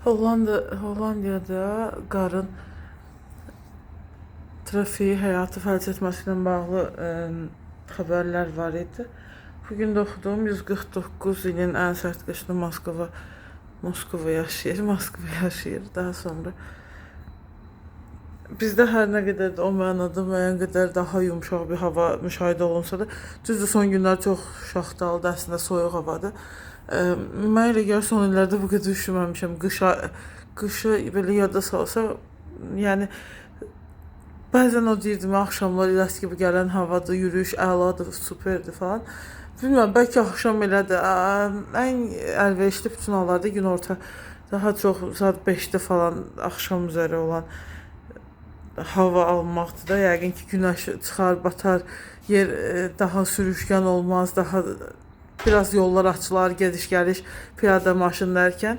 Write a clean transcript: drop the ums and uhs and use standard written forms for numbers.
Hollandiyada qarın trafiği həyatı fəlc etməsi ilə bağlı xəbərlər var idi. Bugün də oxuduğum 149 ilin ən sərt qışını Moskova yaşayır, Moskva yaşayır. Daha sonra bizdə hər nə qədər də o mənada müəyyən qədər daha yumşaq bir hava müşahidə olunsa da, düzdür, son günlər çox şaxtalıdır, əslində soyuq havadır. Mənə elə gəlir son illərdə bu qədər üşüməmişəm. Qışı belə yada salsaq, yəni bəzən o deyirdim axşamlar iləs kimi gələn havadır, yürüyüş əladır, superdir falan. Bilmirəm, bəlkə axşam elədir. Ən əlverişli bütün hallarda günorta daha çox saat 5-də falan axşam üzəri olan hava almaqdır da. Yəqin ki, günəş çıxar, batar, yer daha sürüşkən olmaz, daha biraz yollar açılar, gediş-gəliş piyada maşın dərkən.